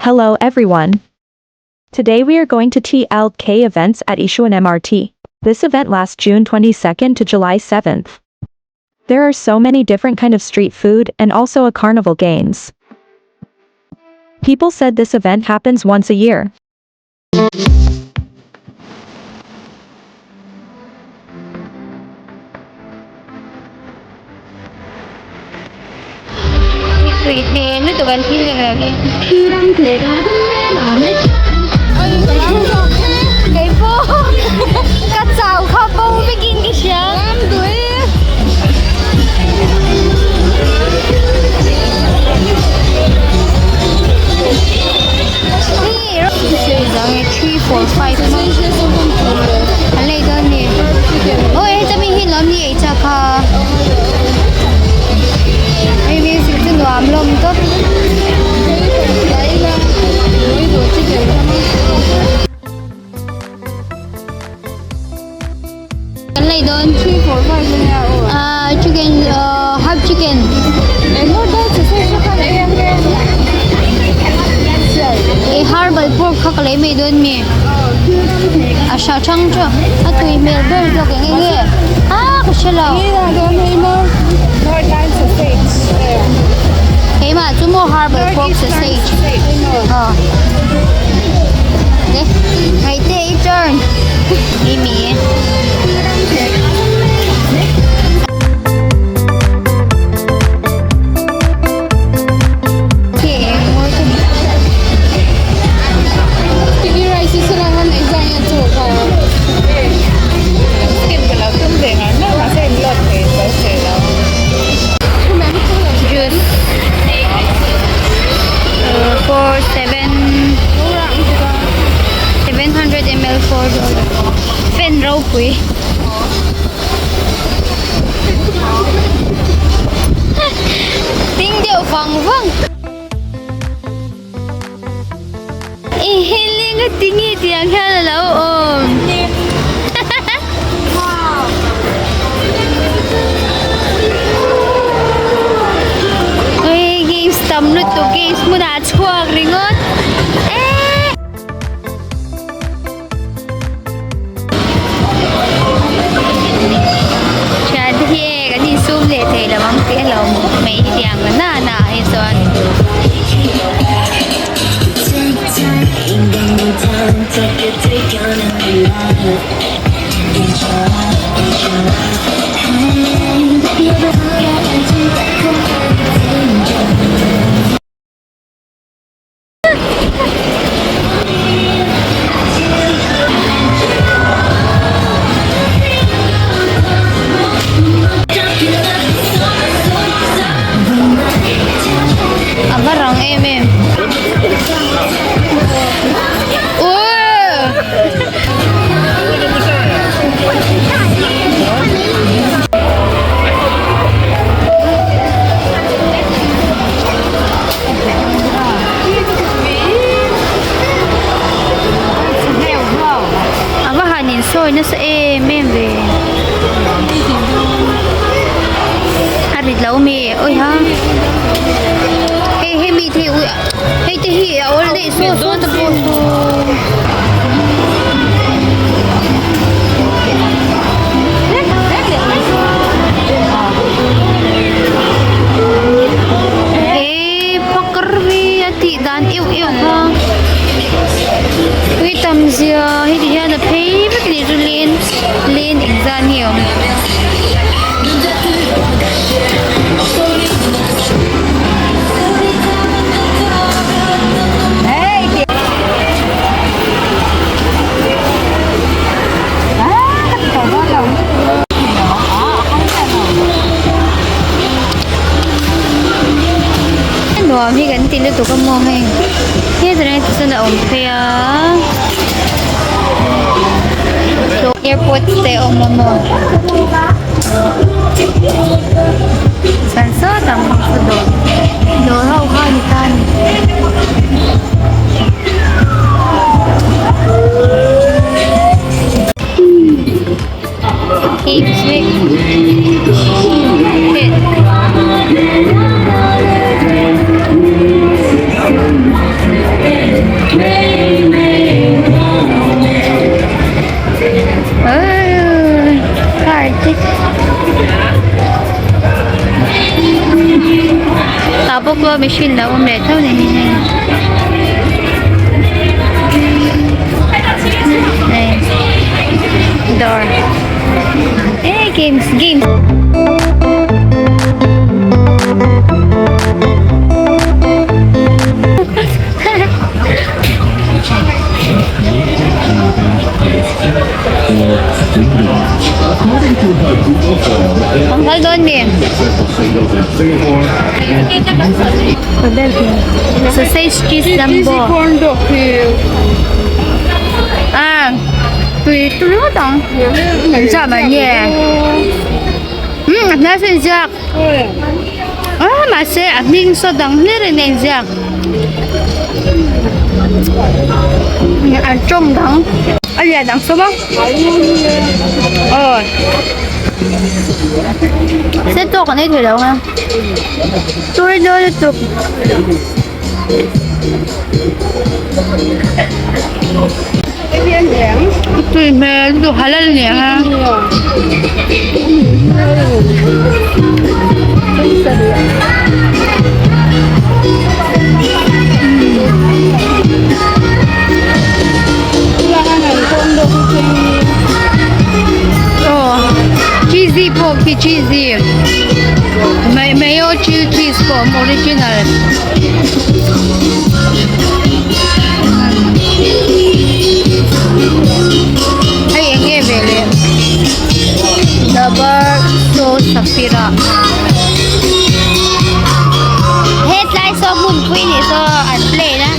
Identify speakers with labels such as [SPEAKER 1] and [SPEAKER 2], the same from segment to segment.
[SPEAKER 1] Hello everyone. Today we are going to TLK events at Yishun MRT. This event lasts June 22nd to July 7th. There are so many different kind of street food and also a carnival games. People said this event happens once a year.
[SPEAKER 2] Tui hmel lutuk an thil reng hi. Keipawh ka chau kha bo vekin ka hria. An lei dawn ni. Aw heta mi hi lawm ni ei chak a. Hei music chu nuam lawm tawp. Kan lei dawn. Ah chicken ah half chicken. Ei herbal pork kha ka lei mai dawn mi. A hra thang chu a tui hmel ber zawk eng eng nge ah ka hre lo. Keimah chu maw herbal pork sausage aw le ngaihte i turn. Mimi. Juice. 4 7 700 ml $4 Fan ropui. Ding deuh vang vang. I healing a tingi tiang hian a lo awm. Ui games tam lutuk games hmunah chhuak ringawt. Eee. Thian te hi e kan insum leh thei lo ang tih a lo awm khawp mai hetiang a na na ah hi chuan. A va rang em em. A va han insawi nasa em em ve a rit lo mi awi ha hei hemi te hi hei te hi a awl daih saw saw te pawh saw. Eee phakar hi a tih dan euh euh kha tui tam zia heti hian a phei vek a nih chu len len engzat nge awm. Nuam hi kan ti lutuk a maw hei hetlai ah chuan a awm phei a airport te a awm a maw chuan sawtah bawk saw dawr dawr ho kha a ni ta a ni. Car te tah bawk pawh machine lo awm leh tho ni hei hei dawr eh games games. Ang kal dawn mi. Sausage cheese jumbo. Ah, tui tui ngawt ang. Za mai nge. Um, a hmel chu inziak. Ah, mahse a hming saw dang hlir in a inziak. An tawng dang a lian ang sawm a aw se tawk an ei thei lo ang a tui dawn lutuk. Tui hmel lutuk halal a ni ang a. Aw cheesy pawh khi cheesy mayo cheese pawh a awm original. Hei eng nge ve le dabar saw safira hetlai saw hmunpui nih saw an play na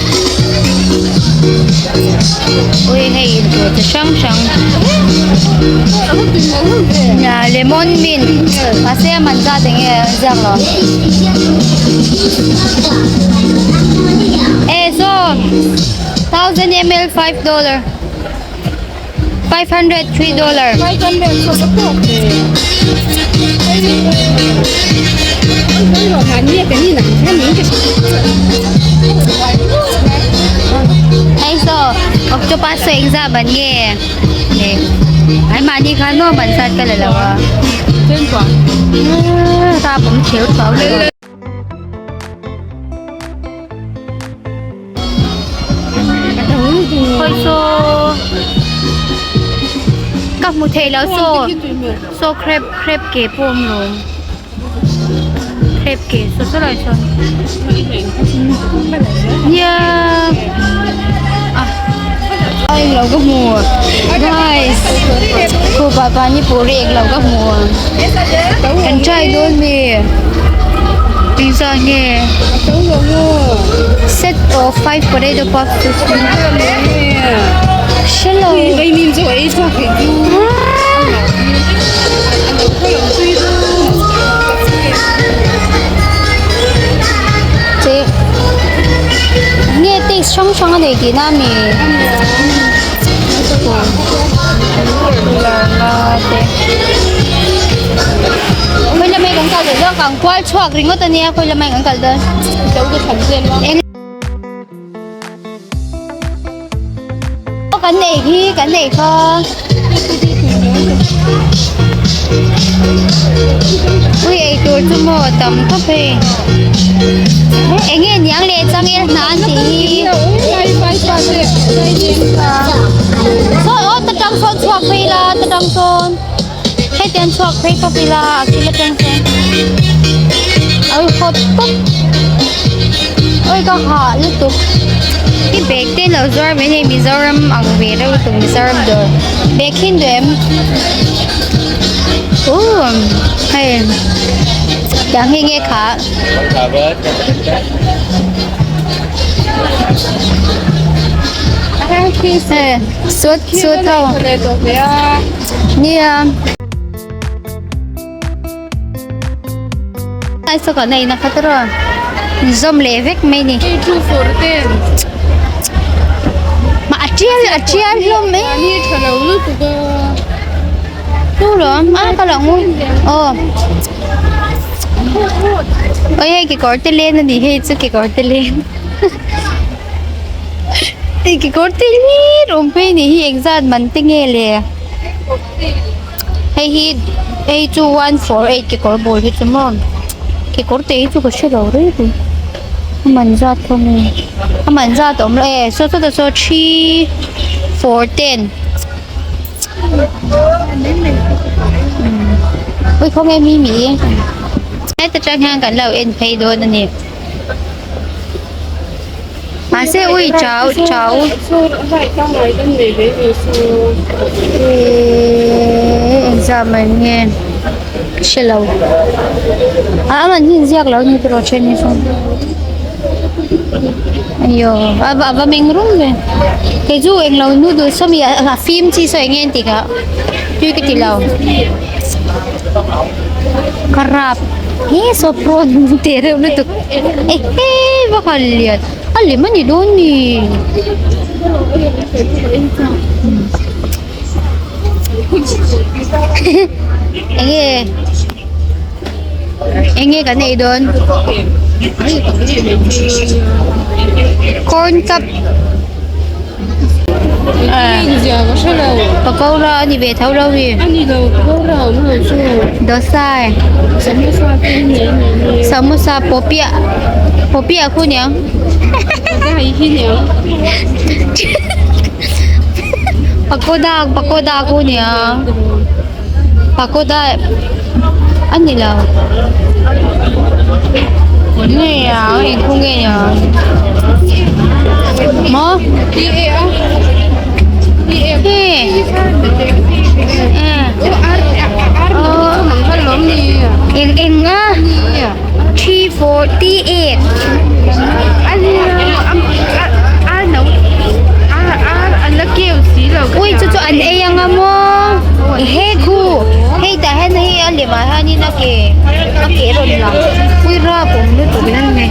[SPEAKER 2] ui hei intur chi hrang hrang lemon mint mahse a man zat eng nge a ziak lo. Eh saw thousand ml $5 $503. Hei saw octopus saw engzah ban nge eh an mahni khan maw ban zat ka la lo a tap awm theu thuau lo. Khawi saw ka hmu theih loh saw saw crab crab ke pawh a awm lo crab ke saw saw lai sawn nia ah englo ka hmu guys khupa panipuri englo ka hmu kan try dawn mi. Engzah nge set of 5 potato puffs chu hrelo che nge taste hrang hrang a nei tihna ami Khawi lamah kan kal leh dawn kang kual chhuak ringawt ania khawi lamah kan kal dawn kan nei hi kan nei kha ui ei tur chu maw tam khawp hei eng nge niang leh changel hna an tih hi saw aw ta tang sawn chhuak phei la ta tang sawn. Heti an chhuak phei pawp ila a kil atang chuan a hawt pawp awi ka hah lutuk i bag te lo zuar mai hei Mizoram ang ve reuh lutuk Mizoram dawr bag hi an duh em umm hei tiang hi nge kha. Suit suit ho nia ai saw kan ei na kha tawh zawm leh vek mai ni mah a tial a tial hlawm em chu lawm a ka lo ngu aw oi hei kekawr te len a ni hei chu kekawr te len. Kekawr te hlir awm phei nih hi engzat man te nge le hei hi hei chu one four eight kekawr bul hi chu maw kekawr te hi chu ka hre lo reng reng a man zat pawh nge a man zat a awm lo e saw sawtah saw three four ten ui khawnge mi mi heta tang hian kan lo en phei dawn a ni. Mahse ui chau chau eee engzah mai nge ka hre lo a a man hi inziak lo ni tiraw then hi chuan aiyo a va meng rum ve kei chu englo noodles sawmi a fim chi saw eng nge an tih kha tui ka ti lo. Ka rap he saw prawn teh reuh lutuk ehe va han lian a lem a ni dawn ni enge enge kan ei dawn corn cup. Pakora a ni ve tho lo mi dosa samosa popiah popiah khu niang pakoda pakoda khu niang pakoda a ni lo nge a eng khu nge niang maw he eng eng a 348 ui chu chu an ei anga maw he khu hei tah hian hei a lem ah hianin a ke a ke a rawn lang ui rap awm lutuk in an nei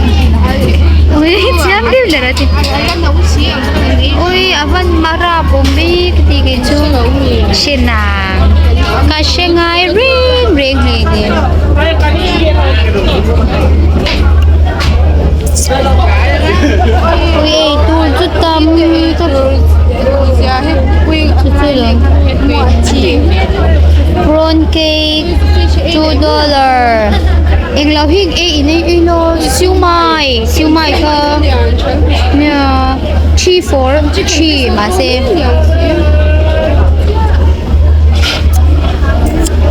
[SPEAKER 2] ui chiang deuh ler a ti ui a van ma rap awm bik ka ti kei chu hre nang ka hre ngai reng reng hlei nen. Ui ei tur chu tam prawn cake $2 englo hi ei in ei ei lo siu mai siu mai kha nia 3 4 3 mahse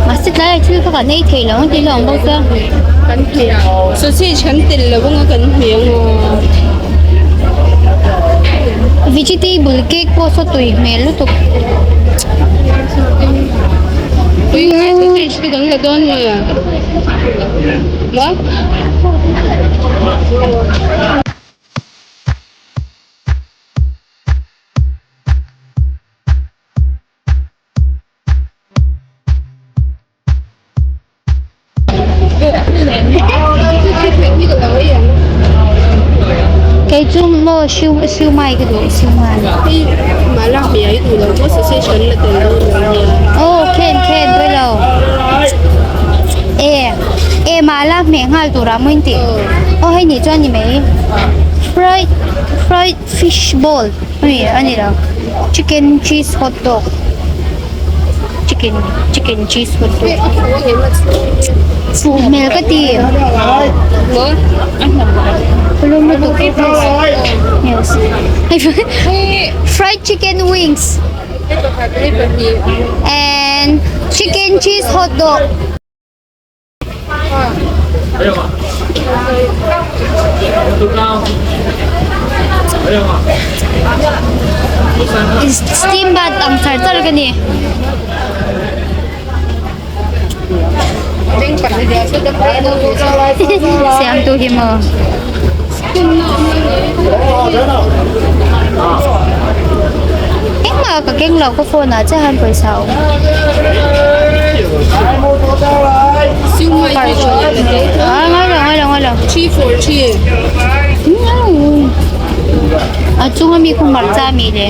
[SPEAKER 2] mahse tlaiah thil kha kan ei thei lo ang tih hlauh ang bawk a.
[SPEAKER 3] Sausage kan tel lo anga kan hmeh ang aw.
[SPEAKER 2] Vegetable cake pawh saw tui hmel lutuk.
[SPEAKER 3] Ui ngai sausage te kan la dawn nge. Maw?
[SPEAKER 2] Kei chu maw siu siu mai ka duh siu mai. Aw khen khen pawi lo e e mala hmeh nghal turah maw in tih aw hei nih chuan ni mai fried fried fish ball ami a ni lo chicken cheese hot dog. Chicken chicken cheese hot dog fuh hmel ka ti lum lutuk yes fried chicken wings and chicken cheese hot dog. Steam bath ang char char ka ni. Siam tu hi maw. Engmah ka keng lo ka phone ah chiah hian pawisa a awm. Ah ngai lo ngai lo ngai lo. A chung ami khu hmarcha ami le.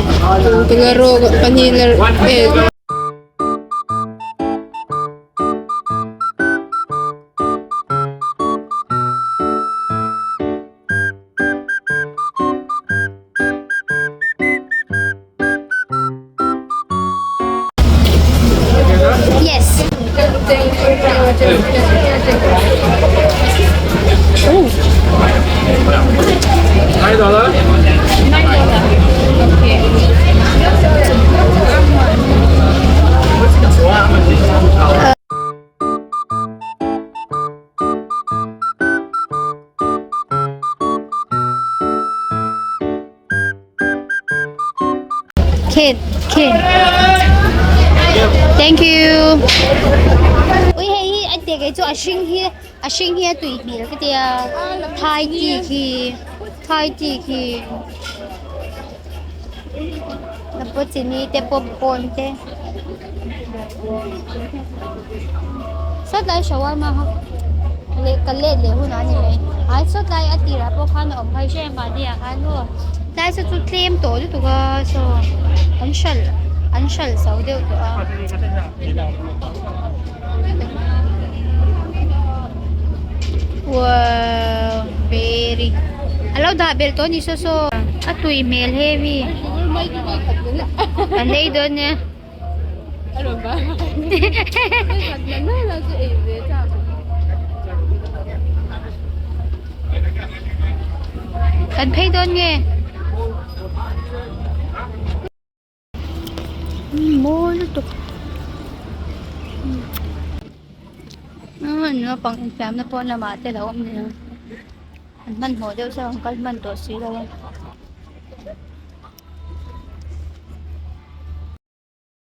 [SPEAKER 2] Can can Thank you. Ui hei hi an tih kei chu a hring hi a hring hi a tui hmel ka tia Thai tea khi Thai tea khi Cappuccino te popcorn te Sawtlai shawarma kha leh ka let leh hunah a ni mai ai sawtlai a tirah pawh khan a awm phei hrem mahni ah khan maw tlai saw chu tlem tawh lutuk a saw an hralh an hralh zo deuh tawh a. Wow very a lo dah belh tawh a ni saw saw a tui hmel heavy an ei dawn nia. Kan phei dawn nge? Mawi lutuk naupang infiamna pawh lamah te a lo awm leh a an hmanhmawh deuh chuan an kal hman tawh si lo a.